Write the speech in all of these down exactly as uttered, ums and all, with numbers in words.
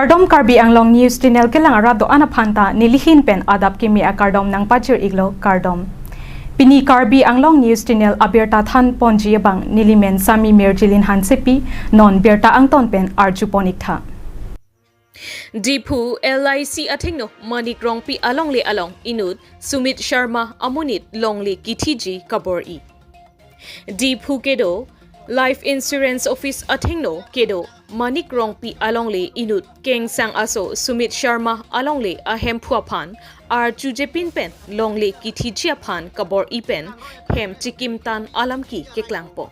Kardom, Karbi Anglong News Channel kelang arat do-an aphan ta nelihin pen adap kimi akardom nangpachir-iklo, kardom. Pini Karbi Anglong News Channel abirta than ponji abang nelimen Sami Mirjilin Hansepi, non birta angton pen arju pon-iktha. Diphu L I C athengno Manik Rongpi alongle along inut Sumit Sharma amonit longle kithiji kabor-i. Diphu kedo Life Insurance Office athengno kedo Manik Rongpi alongle inut kengsang aso Sumit Sharma alongle ahemphu aphan archujepin pen longle kithiji aphan kabor-i pen hem chikimtan alam ke keklangpo.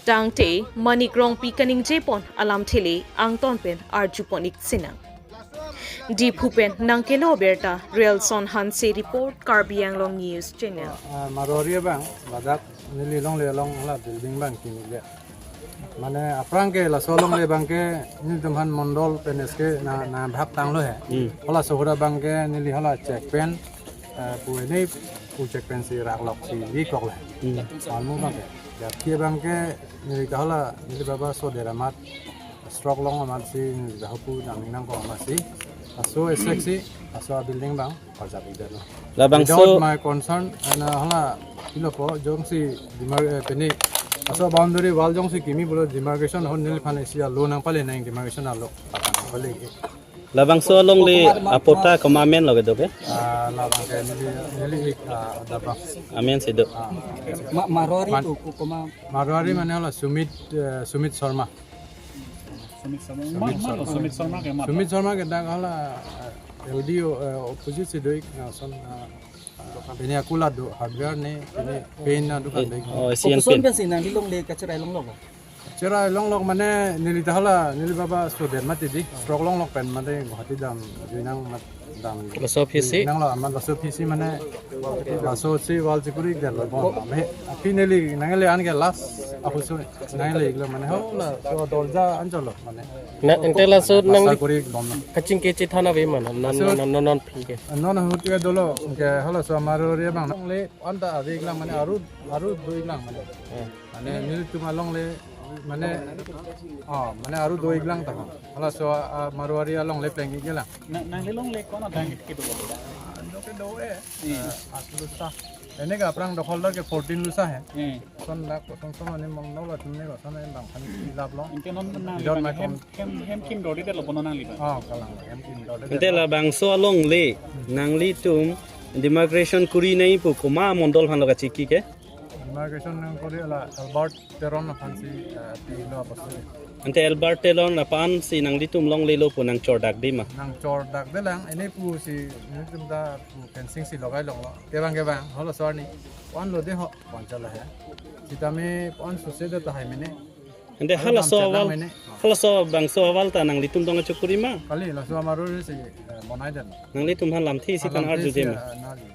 Tangte Manik Rongpi kaningje pon alamthe le angton pen arju pon-ik sinang. Diphu pen nangkelo birta Relson Hanse report, Karbi Anglong News Channel. Ah, Marwari abang, ladak neli longle along hala building abang kimi le. Mane aphrang ke laso longle abang ke nelitum aphan mondol pen S K na, nangphan tanglo he. Hmm. Hala sohura abang ke neli hala check pen, eh, pu ini pu check pen si raklok si wikok le. Hmm. Almu abang ke. Ya ki abang ke neli ta hala neli baba so dera mat stroke long amat si neli ta hapu damning nangkok amat si. Laso esek si, laso building abang. Pajak ida lo. Labangso without my consent, ana hala ilo po jongsi demar-, eh, pini aso boundary wall jongsi kimi pulo demarcation ahut neliphan isi alo nangpale nang demarcation alo patang pale ke. Labangso alongle apota komat amen lo kedo ke? Ah, labang ke neli, neli ik, ah, adap abang. Amen si do. Ah. Ma-, Marwari Man- tu ku komat. Marwari mane hala Sumit, eh, Sumit Sharma. Sumit Sharma. Sumit Sharma. Sumit Sharma ke mat. Sumit Sharma ke dak hala, eh, L D O, eh, opposite si do-ik, ah, son, ah, ah, pini akulat do hardware ne, pini paint na dukan do-ik. Oh, Asian Koson Paint. Pensi nangli longle kacherai longlok? Cherai longlok mane neli ta hala, neli baba student mati di, stroke longlok pen mati Guwahati dam, Juinang mat dam. Laso aphisi? Nanglo amat laso aphisi mane, laso si wall chikuri der lo bon. Me, aphi neli, nangli an ke last, aku su, nangli iklo mane, ho laso dorja anchot lo mane. Na, ante laso nang lasa kuri bom na. Kachingki chethan ave ma, non, laso non, non, non, non phi ke. Non ahut ke dolo, ke halaso Marwari abang longle, anta ave iklang mane, aru, aru do iklang mane. Eh. Mane nelitum alongle, mane, oh, mane aru do iklang ta. Halaso, ah, Marwari alongle pleng iklang. Na, nangli longle ko-an adang kedo? Ando kedo eh. Hmm. Eh, at lusa. Ene ke aphrang dokhol dak ke fourteen lusa he. Hmm. Son dak, son son ani mong nol atum ne ko son en bang khan ilap long. Ante non nangli without bang my hem, con- hem, hem kim dori det lo bono nangli bang. Oh, kalang hem kim dori det. Ante labangso alongle, nanglitum demarcation kuri nangji pu komat mondol aphan lo kachiki ke? Demarcation nangkuri la Albert Teron aphan si, eh, pilo apotsi. Ante Albert Teron aphan si nanglitum longle lo pu nangchordak di ma? Nangchordak de lang, ini pu si, nelitum ta pu fencing si logai longlo. Kevang kevang, halaso arni, pon lo de ho, pon chala he. Sitame pon suse de ta hai mene. Ante halaso awal, halaso bangso awal ta nanglitum dong achukuri ma? Kali, laso Marwari si, eh, bonai den. Nanglitum aphan lamthe isi aphan arju lamthe isi, de ma? Eh, na arju de.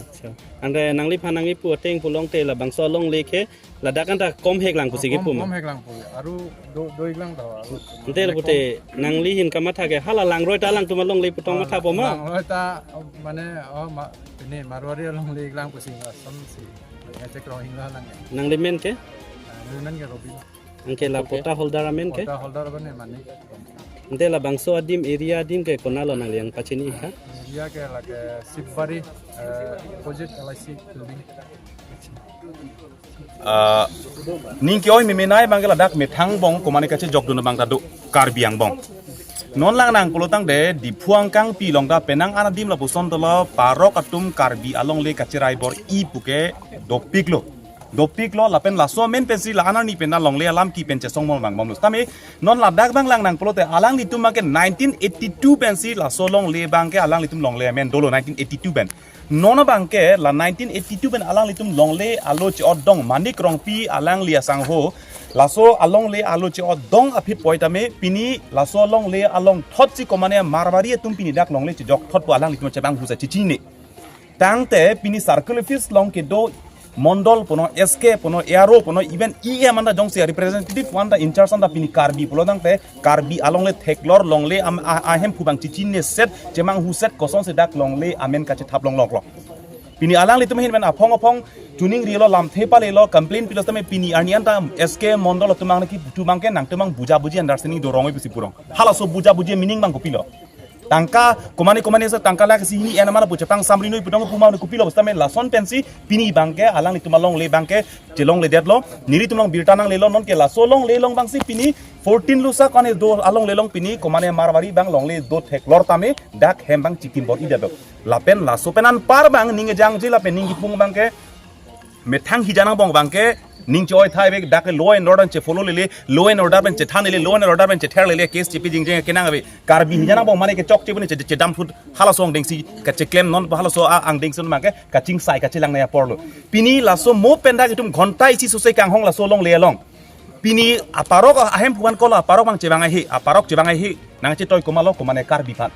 Acha. Ante nangliphan nangkipu ateng pulote labangso alongle ke ladak anta kom heklang pusi kipu ma? Kom heklang pu. Aru do, do iklang ta aru. Ante lapu te nangli ahin kamatha ke hala langroi ta alangtum alongle pu tong mathapo ma? Langroi ta mane, oh, ma, ini Marwari alongle iklang pusi ngasam si. Ngecek rohing la lang. Nangli men ke? Ah, neli men ke Robin. Anke la patta holder amen ke? Patta holder abang ne mane. Ante labangso adim area adim ke konat lo nangli nangpachini ikha? Area ke lake Sibari, eh, opposite L I C building. Ah, ning ke-oi meme nai abang ke ladak methang angbong komane kachejokdun abang ta do Karbi angbong. Non lang nangpulo tangte Diphu angkangpi along ta penang an adim lapuson dolo parok atum Karbi alongle kacherai bor-i pu ke dopiklo. Dopiklo lapen laso amen pensi la-an arni pen ta longle alam kepi pen chesong mol bang bomlo. Tame non ladak abang lang nangpulote alanglitum abang ke nineteen eighty-two pensi laso longle abang ke alanglitum longle amen dolo nineteen eighty-two pen. Non abang ke la nineteen eighty-two pen alanglitum longle alo che-otdong Manik Rongpi alangli asangho. Laso alongle alo che-otdong aphi poi tame pini laso longle along thotsi komane Marwari atum pini dak longle chejok thot pu alanglitum chebang husa chechine. Tangte pini circle office along kedo mondol puno, S K puno, A R O puno, even E M anta jongsi representative anta in charge anta pini Karbi pulo tangte Karbi alongle theklor longle am-, a-, ahemphu abang chechine set, chemanghu set kosonsi dak longle amen kachethap longloklok. Pini alanglitum ahin pen aphong aphong chuning rilo, lamthe palelo, complain pilo tame pini arni anta S K Mondol atum abang ke, atum abang ke nangtum abang buja buji understanding do rong oi pusi purong. Halaso buja buji meaning abang kopilo? Tangka komane komane sa tangka lakh isi hini ena mala pu chetang samri noi putong puma kopilo? Basta me lason pensi pini abang ke alanglitum alongle abang ke chelongledetlo. Nelitum along birta nanglelo, non ke laso longle along abangsi pini fourteen Lusa kone do alongle along pini komane Marwari abang longle do theklor tame dak hem abang chikim bor-idetlo. Lapen laso pen anpar abang ning kejangje lapen ning kipung abang ke methang hijan angbong abang ke ning che-oi thai ave, dak law and order che follow lele, law and order pen chethan lele, law and order pen chether lele, case chepi jingjeng kenang ave. Karbi hijan angbong mane kechokche pu ne che, chedam phut halaso angdengsi kacheklem, non halaso a angdengsi non abang ke kachingsai kachelang nangji aporlo. Pini laso mo pen dak itum ghonta isi sose kanghong laso longle along. Pini aparok ahemphu aphan kolo, aparok abang chevang ahe, aparok chevang ahe, nangchetoi komatlo, komane Karbi aphan.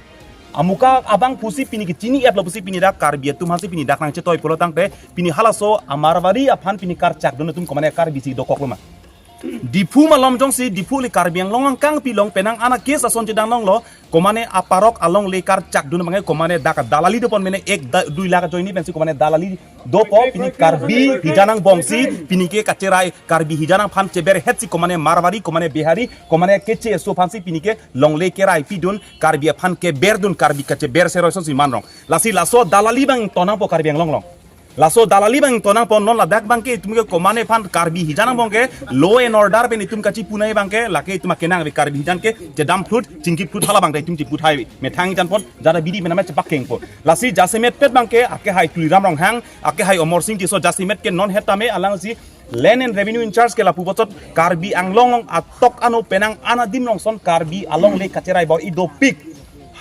Amuka abang pusi pini kechini-etlo pusi pini dak Karbi atum aphansi pini dak nangchetoi pulo tangte, pini halaso a-Marwari aphan pini karchakdun atum komane Karbisi dokoklo ma? Diphu malom jongsi, Diphu le Karbi Anglong angkang pilong penang ana case ason chedang longlo, komane aparok alongle karchakdun abang ke komane dak dalali dopon mene ek da, dui lakh ajoine pensi komane dalali dopo, pini Karbi hijan angbongsi pini ke kacherai, Karbi hijan aphan cheberhetsi komane Marwari, komane Bihari, komane keche eso aphansi pini ke longle kerai pidun, Karbi aphan keberdun, Karbi kacheber seroi asonsi man rong. Lasi laso dalali abang tonangpo Karbi Anglong along. Laso dalali abang tonangpo, non ladak abang ke itum ke komane aphan Karbi hijan angbong ke law and order pen itum kachipu nangji abang ke lake itum akenang ave, Karbi hijan ke chedam phut, chingki phut hala abang ta itum chipu thai ave. Methang hijan apot jada bidi pen ama chepak kengpo. Lasi jasemet pet abang ke akehai Tuliram Ronghang, akehai Amarsing Tisso, jasemet ke non het tame alangsi Land and Revenue in charge ke lapu puthot Karbi Anglong along atok ano penang ana adim along son Karbi alongle kacherai bor-i dopik.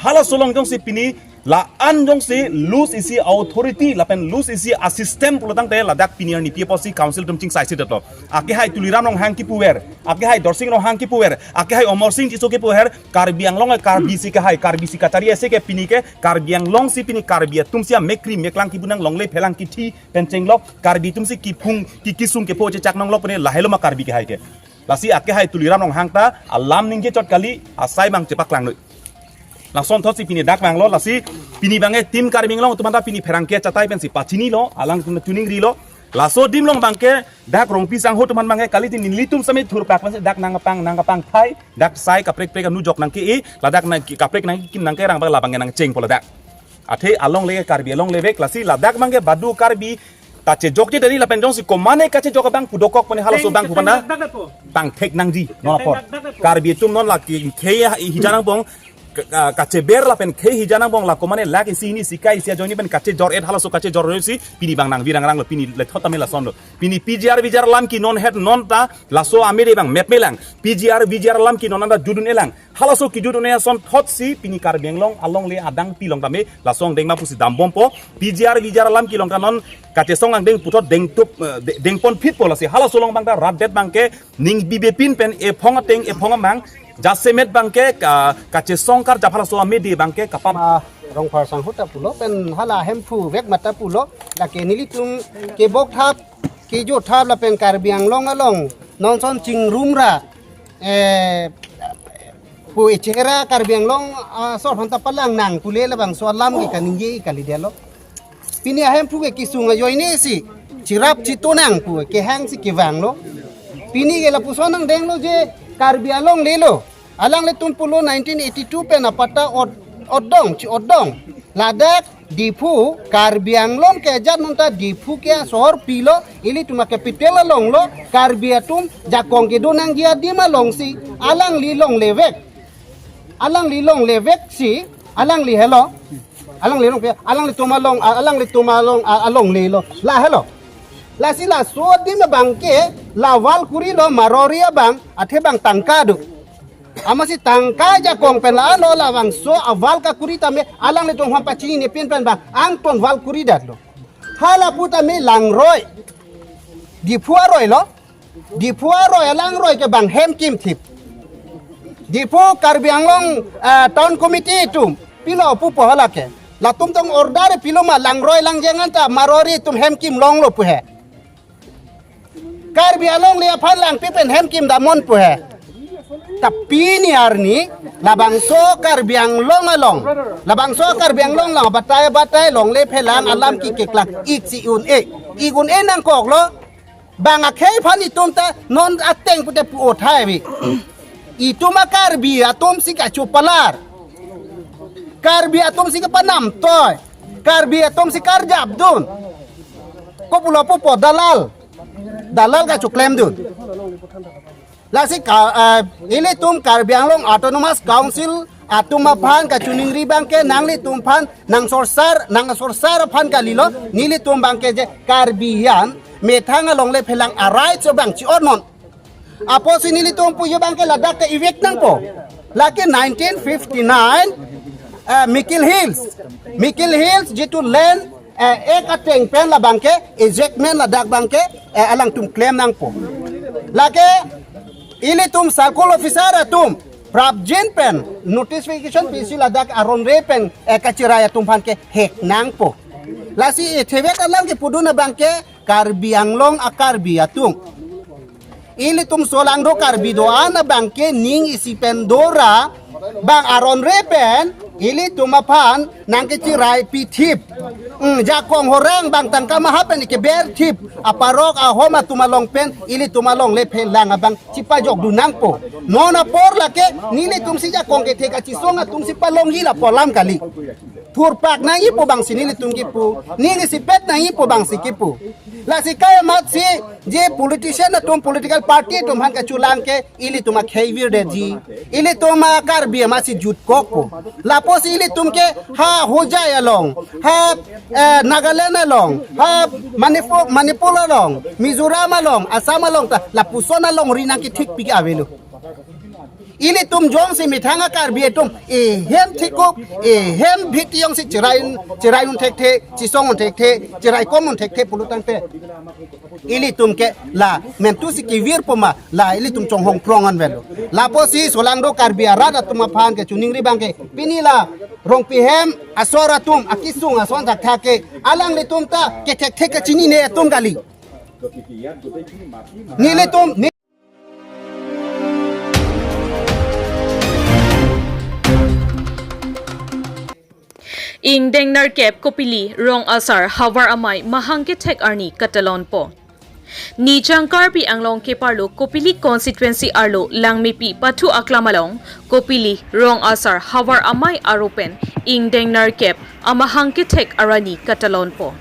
Halaso along jongsi pini la-an jongsi loose isi authority lapen loose isi a-system pulo tangte ladak pini arni pi apotsi council atum chingsai si detlo. Akehai Tuliram Ronghang kipuver, akehai Dorsing Ronghang kipuver, akehai Amarsing Tisso kipuver, Karbi Anglong Karbisi kehai, Karbisi kachari ase ke pini ke Karbi Anglongsi pini Karbi atumsi amek kri mek lang kipu nang, longle phelang kithi pen chenglok, Karbi atumsi kiphung ki kisung kepho chechak nanglo pune, lahelo ma Karbi kehai ke. Lasi akehai Tuliram Ronghang ta alam ningje chot kali, asai abang chepaklanglo. Lason thotsi pini dak vanglo, lasi pini abang ke Team Karbi Anglong atum anta pini pherangke chatai pensi pachinilo, alangtum chuning rilo. Laso adim along abang ke dak Rongpi sangho atum aphan abang ke kali tin nelitum sami thurpak pensi dak nangkepang, nangkepang thai, dak sai kaprek prek anu jok nangke-e, ladak nang kaprek nangkim nangkerang abang labang ke nangchengpo ladak. Athe alongle Karbi alongle vek, lasi ladak abang ke badu Karbi ta chejokje dari lapen jongsi komane kachejok abang pu dokok pune halaso abang pu pana pangthek nangji non apor. Karbi atum non lake khei hijan angbong ka-, ka-, kacheber lapen khei hijan angbong la komane lakh isi hini isi kai isi ajoine pen kachejor-et, halaso kachejor-etsi pini abang nangvirang ranglo, pini lethot tame lasonlo. Pini P G R V G R alam ke non het non ta laso amede abang mep melang. P G R V G R alam ke non anta judun-elang. Halaso kejudun-e ason thotsi pini Karbi Anglong alongle adang pilong tame laso angdeng ma pusi dambompo. P G R V G R alam kelong ta non kachesong angdeng puthot dengtup, eh, de-, dengponphitpo, lasi halaso along abang ta rat det abang ke ning bibepin pen ephong ateng ephong amang jasemet abang ke ka-, kachesong karjap halaso amede abang ke kapam. Ah, Rongphar sangho ta pulo pen hala Hemphu vek mata pulo, lake nelitum kebok thap, kejo thap lapen Karbi Anglong along non son chingrum ra, eh, pu echera Karbi Anglong, ah, asor aphan ta palang nang pule labangso alam ke kaningje kalidetlo. Pini a-Hemphu ke kisung ajoinesi chirap chitu nang pu kehangsi kevanglo. Pini ke lapuson angdenglo je Karbi alonglelo. Alanglitum pulo nineteen eighty-two pen apatta ot-, otdong, chi-otdong. Ladak Diphu, Karbi Anglong ke ajat non ta Diphu ke asohor pilo, ilitum a-capital alonglo, Karbi atum jakong kedo nangji adim alongsi alangli longle vek. Alangli longle veksi, alangli helo. Alangli long, alanglitum along, alanglitum along, a-, alonglelo. Lahelo. Lasi laso adim abang ke la wall kurilo Marwari abang, athe abang tangka do. Amatsi tangka jakong pen la-anlo, labangso a-wall kakuri tame alanglitum aphan pachinine pin pen abang angton wall kuri detlo. Hala pu tame langroi. Diphu aroilo. Diphu aroi alangroi ke abang hem kimthip. Diphu Karbi Anglong, ah, Town Committee atum pilo pupo hala ke. Latum tong order pilo ma langroi langjeng anta Marwari atum hem kim longlo pu he. Karbi alongle aphan langpi pen hem kim damnon pu he. Ta pini arni labangso Karbi Anglong along, labangso Karbi Anglong along batai batai longle phelang alam kekeklang ik si un-e, ik un-e nangkoklo. Bang akhei aphan itum ta non ateng pute pu-o thai ave. Itum a-Karbi atum si kachopalar, Karbi atum si kapanamtoi, Karbi atum si karjapdun. Kopulo pupo, dalal, dalal kachoklemdun. Lasi ka, eh, ilitum Karbi Anglong Autonomous Council atum aphan kachiningri abangke nanglitum aphan nangsorsar, nangsorsar aphan kalilo, nelitum abangke je Karbi an methang alongle phelang a-right so abang chi-otnon. Apotsi nelitum puji abangke ladak ke evict nangpo. Lake nineteen fifty-nine, eh, Mikir Hills, Mikir Hills jitu land, eh, ek ateng pen labangke ejectment ladak abangke, eh, alangtum klem nangpo. Lake ilitum circle officer atum prapjin pen notification pisi ladak aron re pen, eh, kachirai atum aphan kehek nangpo. Lasi ethevek alam kepudun abangke Karbi Anglong a-Karbi atum, ilitum solangdo Karbi do-an abangke ning isi pen dora, bang aron re pen ilitum aphan nangkechirai pithip. Hmm, jakong horang bang tangka maha pen keber thip, aparok ahom atum along pen ilitum alongle phelang abang chipajokdun nangpo. Non apor lake nelitum si jakong kethe kachisong atum si palongji lapu alam kali. Thurpak nangji pu abang si nelitum kipu, ning isipet nangji pu abang si kipu. Lasi kai amat si je politician atum, political party atum aphan kachelang ke ilitum akhei virdetji, ilitum a-Karbi amat si jutkokpo. Lapotsi ilitum ke ha Hojai along, ha, eh, Nagaland along, ha Manipur, Manipur along, Mizoram along, Assam along ta lapuson alongri nangkethikpik avelo. Ilitum jongsi methang a-Karbi atum ehem thikuk, ehem bhiti jongsi chirai, chirai un thekthe, chisong un thekthe, chirai kom un thekthe pulo tangte, ilitum ke la mentu si kevirpo ma, la ilitum chonghong prong an avelo. Lapotsi solangdo Karbi arat atum aphan kachiningri abangke pini la Rongpi hem asor atum akisung ason thakthak ke alanglitum ta kethekthe kachinine atum kali. Nelitum ni Ingdeng nerkep Kopili rong asar havar amei mahang kethek arni katalonpo. Nijang Karbi Anglong keparlo Kopili constituency arlo Langmepi pathu aklam along Kopili rong asar havar amei aro pen ingdeng nerkep amahang kethek arni katalonpo.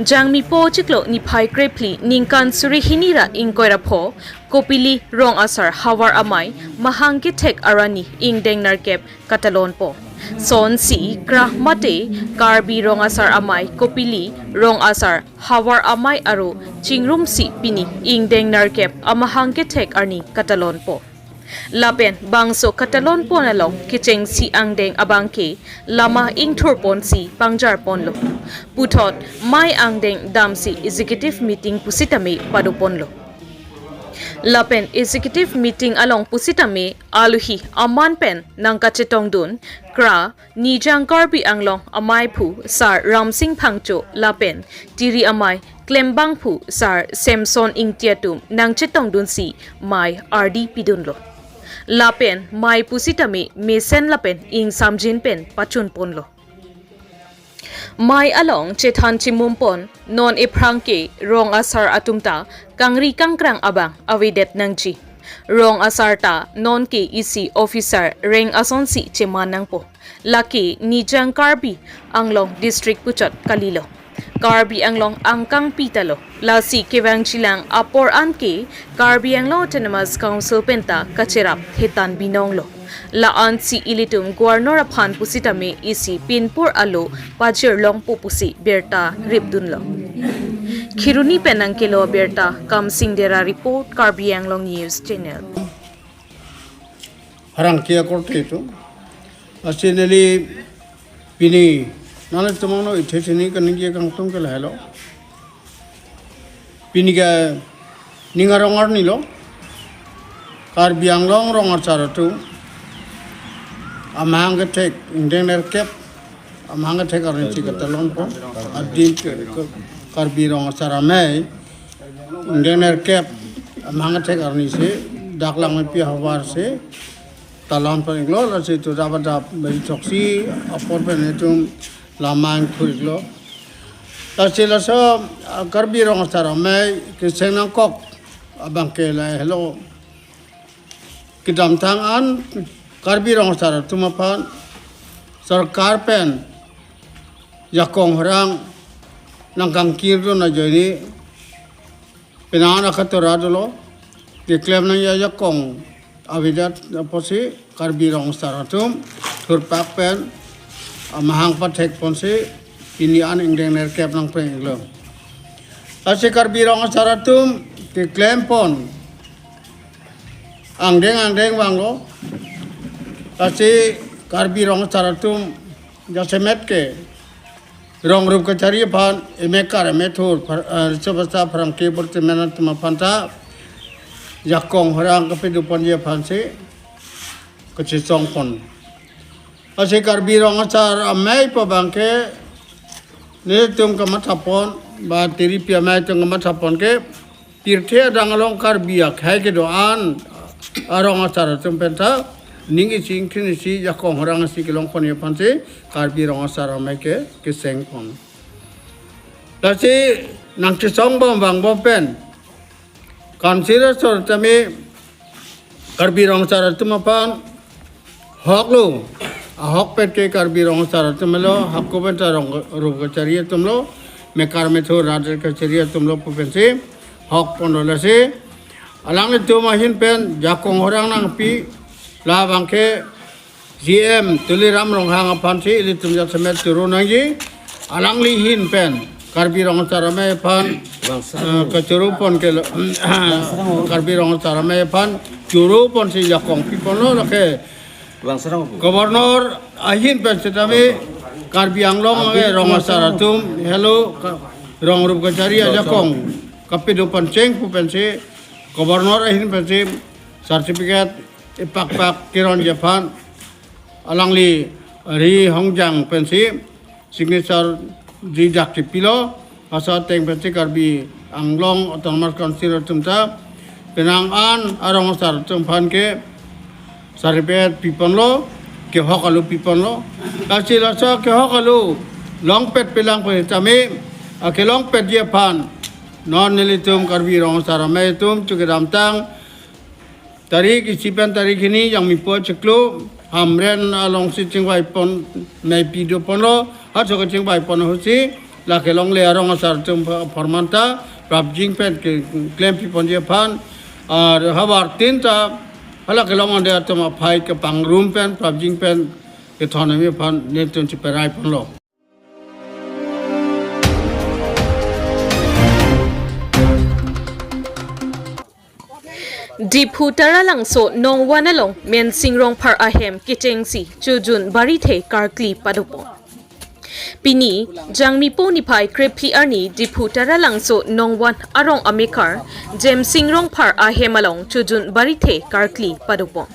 Jangmipo chiklo niphai krephli ningkan suri hini ra ingkoi ra pho Kopili rong asar havar amei mahang kethek arni ingdeng nerkep katalonpo. Sonsi krah mate Karbi rong asar amei Kopili rong asar havar amei aro chingrumsi pini ingdeng nerkep amahang kethek arni katalonpo. Lapen bangso katalonpon along kechengsi angdeng abangke lama ingthurponsi pangjarponlo. Puthot mei angdeng damsi executive meeting pusitame padoponlo. Lapen executive meeting along pusitame alohi aman pen nangkachetongdun kra Nijang Karbi Anglong ameiphu Sar Ramsing Phangcho lapen tiri amei klembangphu Sar Samson Ingti atum nangchetongdunsi mei ardi pidunlo. Lapen mei pusitame mesen lapen ingsamjin pen pachunponlo. Mei along chethan chimumpon non ephrangke rong asar atum ta kangri kangkrang abang avedet nangji. Rong asar ta nonke isi officer rank asonsi cheman nangpo. Lake Nijang Karbi Anglong district puchot kalilo. Karbi Anglong angkangpi talo. Lasi kevangjilang apor anke Karbi Anglong Autonomous Council penta kacherap hetan binonglo. La-ansi ilitum Governor aphan pusitame isi pinpur alo pajirlongpo pusi birta ripdunlo. Kheroni pen nangkelo birta Kamsing Dera report, Karbi Anglong News Channel. Harang kia korte itu. Lasi neli pini nangli tumang no ithe sini kaningje kangtung ke lahelo. Pini ke ning arong arnilo. Karbi Anglong rong asar atum amahang kethek ingdeng nerkep amahang kethek arni si katalonpo. Adin ke, ke Karbi rong asar amei ingdeng nerkep amahang kethek arni si Dak Langmepi ahavar si talon pon-iklo, lasi tu dap adap beri choksi apor pen itum lamang phu-iklo. Lasi laso, ah, Karbi Rong Asar Amei keseng nangkok abang ke lahelo. Kedamtang an Karbi Rong Asar atum aphan sorkar pen jakong horang nangkangkir dun ajoine penang an akatora dolo, keklem nangji ajakong avedet apotsi Karbi Rong Asar atum thurpak pen amahang pathek ponsi pini an ingdeng nerkep nangpeng-iklo. Lasi Karbi Rong Asar atum keklem pon angdeng angdeng vanglo. Lasi Karbi Rong Asar atum jasemet ke rong rup kachari aphan, emekar emethur, phar-, eh, riso basa pherangke purtimen atum aphan ta jakong horang kapado ponji aphansi kachesong pon. Lasi Karbi Rong Asar Amei pu abang ke nelitum kamatha pon, ba tiripi amei atum kamatha pon ke pirthe adang along Karbi akhei kedo-an arong asar atum pen ta ning isi ingkhin isi jakong horang isi kelong ponji aphansi Karbi Rong Asar Amei ke keseng pon. Lasi nangchesong bom vangbom pen council asor tame Karbi Rong Asar atum aphan hok lo. Ahok pen ke Karbi Rong Asar atum lo, hako pen ta rong rup kachari atum lo, mekar methur rat kachari atum lo pu pensi hok ponlo. Lasi alanglitum ahin pen jakong horang nangpi, labang ke C M Tuliram Ronghang aphansi ilitum jasemet choro nangji. Alangli ahin pen Karbi Rong Asar Amei aphan, eh, kachoro pon ke lo, Karbi Rong Asar Amei aphan choro ponsi jakong pi ponlo. Lake Governor ahin pen setame Karbi Anglong anke rong asar atum helo ka-, rong rup kachari ajakong kapado pon cheng pu pensi Governor ahin pensi certificate ipakpak keronji aphan alangli Ri Hongjang pensi signature jijak chepilo. Laso ateng pensi Karbi Anglong Autonomous Council atum ta penang an arong asar atum aphan ke certificate pi ponlo, kehok alo pi ponlo. Lasi laso kehok alo longpet pelang pen tame, akelongpetji aphan non nelitum Karbi Rong Asar Amei atum chu kedamtang tarik isi pen tarik hini Jangmipo chiklo Hamren alongsi chingvai pon, mei pi do ponlo, halaso kachingvai pon ahutsi la kelongle arong asar atum apharman ta prapjin pen keklem pi ponji aphan, ah, havar tin ta hala kelong ande atum aphai kepangrum pen prapjin pen kethon ami aphan nelitum cheperai ponlo. Diphu Taralangso Nongvan along Mensing Rongphar ahem kechengsi chojun barithe karkli padopon. Pini, Jangmipo niphai krephli arni Diphu Taralangso Nongvan arong amekar Jemsing Rongphar ahem along chojun barithe karkli padopon.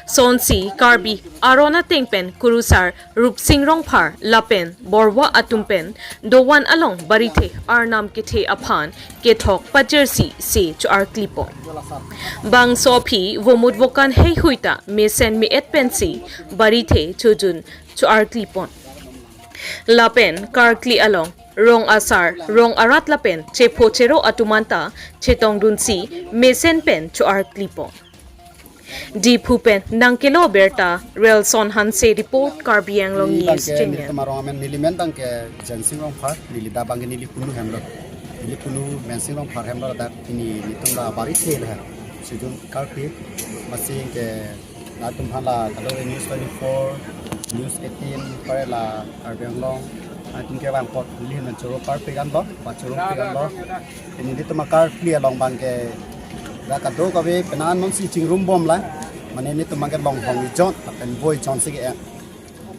Sonsi Karbi aron ateng pen kurusar Rupsing Rongphar lapen Borwa atum pen dovan along barithe arnam kethe aphan kethok pajirsi se cho-arklipon. Bangso aphi vomut vokan heihui ta mesen me-et pensi barithe chojun cho-arklipon. Lapen karkli along rong asar, rong arat lapen chepho chero atum anta chetongdunsi mesen pen cho-arklipon. Diphu pen nangkelo birta Relson Hanse report, Karbi Anglong News Channel. Nelitum arong amen neli men abang ke Jensing Rongphar, neli dak abang ke neli punu hemlo. Neli punu Mensing Rongphar hemlo dak pini nelitum la barithe le. Sejun karkli masing ke latum hala kado News twenty-four, News eighteen, pare la Karbi Anglong atum kevang apot neli men choro parpik anlo, ba choro pik anlo. Pini nelitum akarkli along abang ke dak kadokave penang non si chingrum bomlo. Mane nelitum abang ke longhong ijon, lapen voi ijon si ke-en.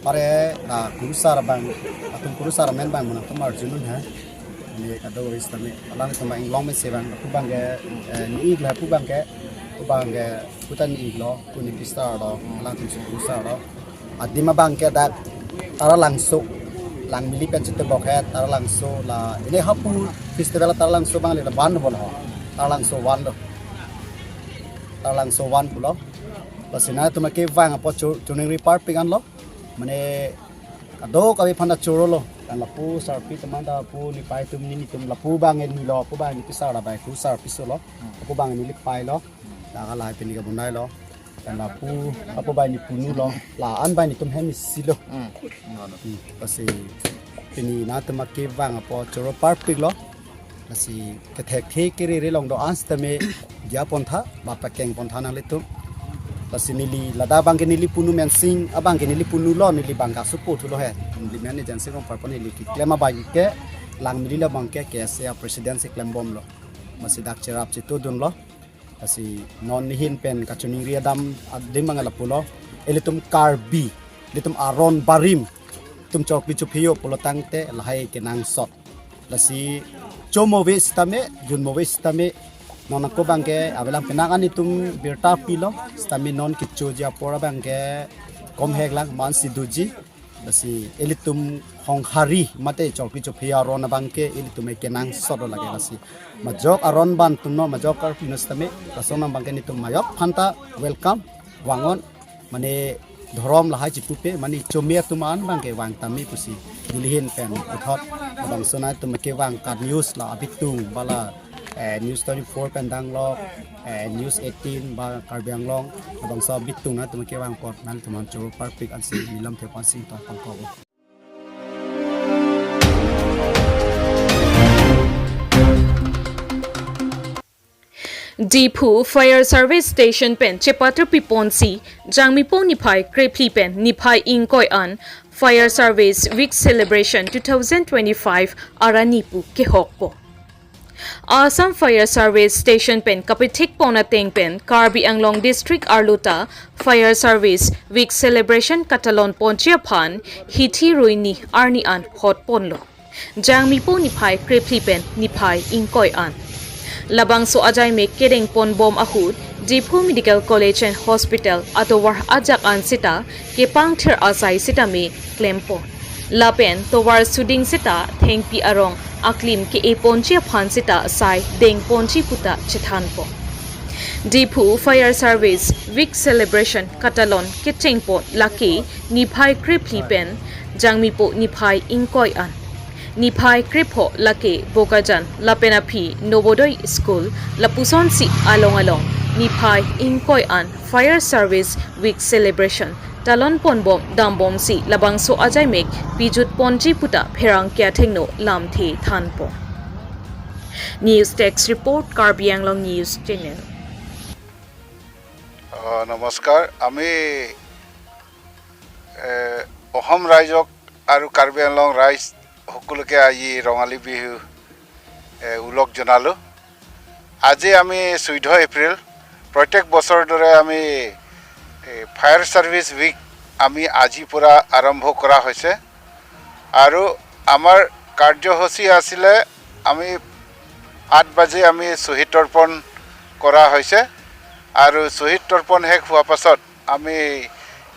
Pare la kurusar abang, atum kurusar amen abang mane atum arjunun ha. Neli kadokave sitame alangtum abang inglong mesi abang, pu abang ke, eh, ni-iklo, pu abang ke, pu abang ke, pu ta ni-iklo, pu ni pistarlo, alangtum si kurusarlo. Adim abang ke dak Taralangso, Langmili pen chetebok he Taralangso la, ili hapu festival Taralangso abang le la van bom ho. Taralangso van lo. Langso one pulo. Lasi nangtum kevang apot Cho-, Choningri parpik anlo. Mane kadokave aphan ta choro lo. Kan lapu sarpi teman ta pu nipai atum nelitum lapu abang nilo, lapu abang ni pisar la bai ku sarpi solo. Lapu abang neli pailo. Laga lahai pini kabunai lo. Kan lapu, lapu abang ni punu lo. La-an abang netum hem isi lo. Hmm. Hmm, lasi pini nangtum kevang apot choro parpik lo. Lasi kethekthe kerere along do-an sitame diya pontha, ba pakeng pontha nanglitum. Lasi neli ladak abang ke neli punu Mensing, abang ke neli punu lo, neli abang ke asupo thulo he. Neli men agency kong parpon neli keklem abang ke, Langmili labang ke K S A president si klembom lo. Lasi dak cherap chitu dunlo. Lasi non nehin pen kachoningri adam adim abang lapulo. Ilitum Karbi, ilitum aron barim, itum chokri chopheyo pulo tangte lahai kenangsot. Lasi chomo ave sitame, junmo ave sitame, non ako abang ke avelang penang an itum birta pilo, sitame non kechoji apor abang ke komhek lang, man si doji. Lasi ilitum Honghari mate chokri chopheyo aron abang ke ilitum kenangsot lo lake lasi. Majok aron ban atum no, majok Karbi no sitame, lason abang ke netum majok aphan ta welcome, vangnon, mane dhorom lahai chipupe, mane chome atum an abang ke vang tame pusi nelihin pen puthot. Labangso nangtum kevang ka news la abitung ba la, eh, News twenty-four pen danglok, eh, News eighteen ba Karbi Anglong, labangso abitung nangtum kevang apot nangtum aphan choro parpik ansi nilam thepan sing tong pangkok. Diphu Fire Service Station pen chepatrupi ponsi, Jangmipo niphai krephli pen niphai ingkoi an Fire Service Week Celebration two thousand twenty-five arani pu kehokpo. Assam Fire Service Station pen kapethik pon ateng pen Karbi Anglong District arlo ta Fire Service Week Celebration katalon ponji aphan hithi ruini arni an hot ponlo. Jangmipo niphai krephli pen niphai ingkoi an. Labangso ajaimek kedeng ponbom ahut, Diphu Medical College and Hospital atovar ajak an sita kepangthir asai sitame klempon. Lapen tovar suding sita thengpi arong aklim ke-e ponji aphan sita sai deng ponji puta chethanpon. Diphu Fire Service Week Celebration katalon kechengpon lake niphai krephli pen Jangmipo niphai ingkoi an. Niphai krepho lake Bokajan lapen aphi Novodaya School lapusonsi along along niphai ingkoi an Fire Service Week Celebration talon ponbom dambomsi labangso ajaimek pijut ponji puta pherangke athengno lamthe thanpon. News Desk Report, Karbi Anglong News Channel. আহ, নমস্কাৰ। আমি, এ, অসম ৰাইজক আৰু কাৰ্বি আংলং ৰাইজ সকলোকে আজি ৰঙালী বিহু, এ, ওলগ জনালোঁ। আজি আমি চৈধ্য এপ্ৰিল, প্ৰত্যেক বছৰৰ দৰে আমি, এ, ফায়াৰ ছাৰ্ভিচ উইক আমি আজিৰ পৰা আৰম্ভ কৰা হৈছে। আৰু আমাৰ কাৰ্যসূচী আছিলে, আমি আঠ বাজে আমি শ্বহীদ তৰ্পণ কৰা হৈছে। আৰু শ্বহীদ তৰ্পণ শেষ হোৱাৰ পাছত আমি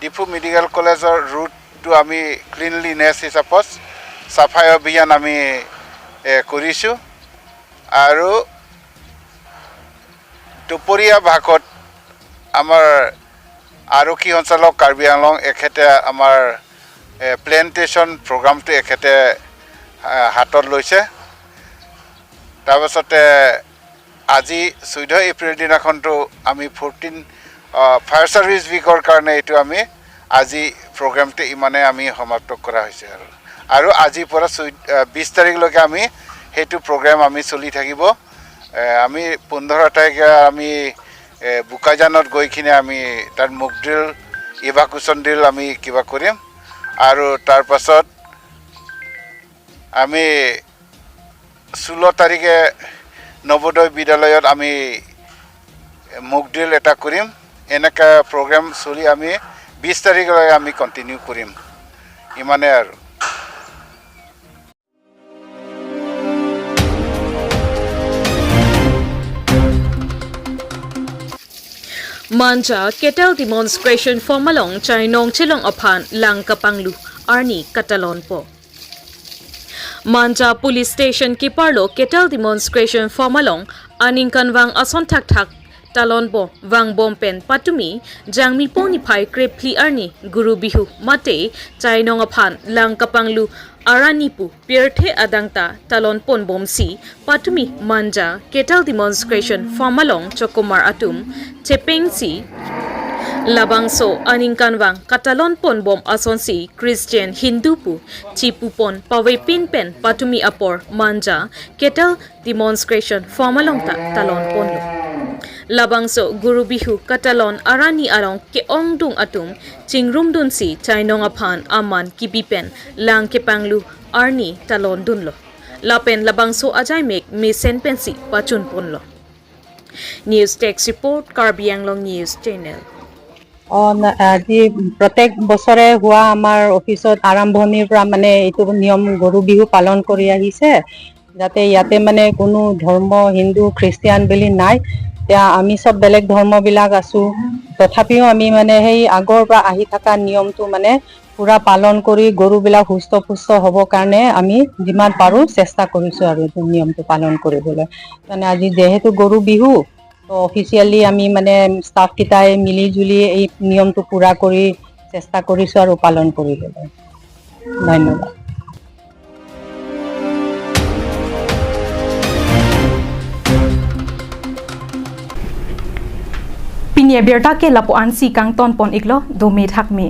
ডিফু মেডিকেল কলেজৰ ৰোডটো আমি ক্লিনলিনেছ হিচাপত চাফাই অভিযান আমি, এ, কৰিছোঁ। আৰু দুপৰীয়া ভাগত আমাৰ আৰক্ষী সঞ্চালক কাৰ্বি আংলং এখেতে আমাৰ, এ, প্লেণ্টেশ্যন প্ৰগ্ৰামটো এখেতে, এ, হাতত লৈছে। তাৰপাছতে আজি চৈধ্য এপ্ৰিল দিনাখনতো আমি ফৰ্টিন, আ, ফায়াৰ ছাৰ্ভিচ উইকৰ কাৰণে এইটো আমি আজি প্ৰগ্ৰামটো ইমানে আমি সমাপ্ত কৰা হৈছে আৰু। আৰু আজিৰ পৰা চৈ-, আ, বিছ তাৰিখলৈকে আমি সেইটো প্ৰগ্ৰাম আমি চলি থাকিব। এ, আমি পোন্ধৰ তাৰিখে আমি, এ, বোকাজানত গৈ কিনে আমি তাত মক ড্ৰিল, ইভাকুৱেশ্যন ড্ৰিল আমি কিবা কৰিম। আৰু তাৰ পাছত আমি ষোল্ল তাৰিখে নৱোদয় বিদ্যালয়ত আমি মক ড্ৰিল এটা কৰিম। এনেকা প্ৰগ্ৰাম চলি আমি বিছ তাৰিখলৈ আমি কণ্টিনিউ কৰিম। ইমানে আৰু। Manja cattle demonstration farm along chainong chelong aphan lang kapanglu arni katalonpo. Manja Police Station keparlo cattle demonstration farm along aningkanvang ason thakthak talon bom vangbom pen patumi Jangmipo niphai krephli arni Guru Bihu mate chainong aphan lang kapanglu arni pu pirthe adang ta talon ponbomsi patumi Manja Kettle Demonstration Farm along chokomar atum chepengsi labangso aningkanvang katalon ponbom asonsi Christian Hindu pu chipupon pavepin pen patumi apor Manja Kettle Demonstration Farm along ta talon ponlo. Labangso Guru Bihu katalon arni along ke-ongdung atum chingrumdunsi chainong aphan aman kibi pen lang kepanglu arni talondunlo. Lapen labangso ajaimek mesen pensi pachunponlo. News Desk Report, Karbi Anglong News Channel. অ, না, আজি প্ৰত্যেক বছৰে হোৱা আমাৰ অফিচত আৰম্ভণিৰ পৰা মানে এইটো নিয়ম গৰু বিহু পালন কৰি আহিছে, যাতে ইয়াতে মানে কোনো ধৰ্ম, হিন্দু, খ্ৰীষ্টিয়ান বুলি নাই। এতিয়া আমি চব বেলেগ ধৰ্মবিলাক আছো, তথাপিও আমি মানে সেই আগৰ পৰা আহি থকা নিয়মটো মানে পুৰা পালন কৰি গৰুবিলাক সুস্থ পুষ্ট হ'ব কাৰণে আমি যিমান পাৰোঁ চেষ্টা কৰিছোঁ আৰু এইটো নিয়মটো পালন কৰিবলৈ। মানে আজি যিহেতু গৰু বিহু, তো অফিচিয়েলি আমি মানে ষ্টাফকেইটাই মিলি জুলি এই নিয়মটো পূৰা কৰি চেষ্টা কৰিছোঁ আৰু পালন কৰিবলৈ। ধন্যবাদ। Pini abirta ke lapu-ansi kangtonpon iklo, dome thakme.